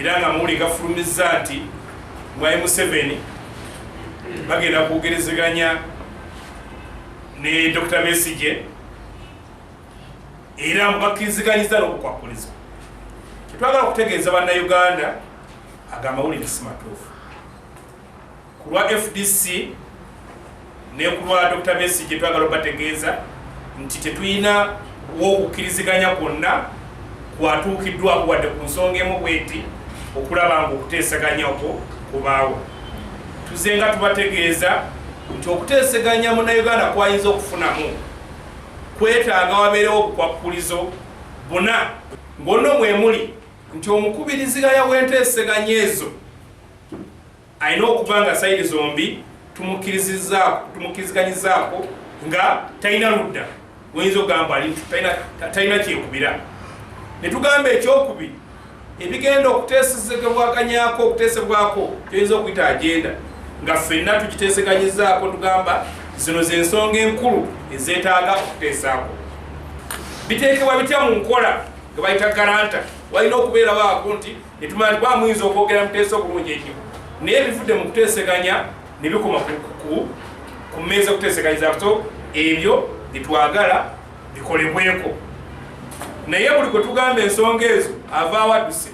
Era nga amawulire gafulumizza nti Mwami Museveni bagenda kwogerezeganya ne Dr. Besigye, era mubakkiriziganyizza n'obukwakulizo. Kyetwagala okutegeeza Bannayuganda, ago amawulire si matuufu. Ku lwa FDC ne ku lwa Dr. Besigye, twagala obategeeza nti tetulina w'okukkiriziganya kwonna kwatuukiddwako wadde ku nsonga emu bweti okulaba nga okuteesaganya okwo kubaawo. Tuzenga tubategeeza nti okuteeseganya Munnayuganda kwayinza okufunamu kwetaaga wabeerewo obukwakkulizo buna, ng'onno mwe muli nti omukubiriziganya w'enteeseganya ezo alina okuba nga side zombi tumukkiriziganyizaako, nga talina ludda oyinza okugamba talina kyekubira. Ne tugamba ekyokubiri, ebigenda okuteesezebwaganyako, okuteesebwako, kyoyinza okuyita agenda, nga ffenna tugiteeseganyizaako, tugamba zino zensonga enkulu ezeetaaga okuteesaako. Biteekebwa bitya mu nkola nga bayita guarantor? Walina okubeerawo ako nti netumanya nti bamuyinza okwogera muteesa obulungi ennyo, naye ebivudde mu kuteeseganya ne bikoma ku mmeeza okuteeseganyizaako. So ebyo byetwagala bikolebweko, naye buli gwe tugamba ensonga ezo avaawo adduse.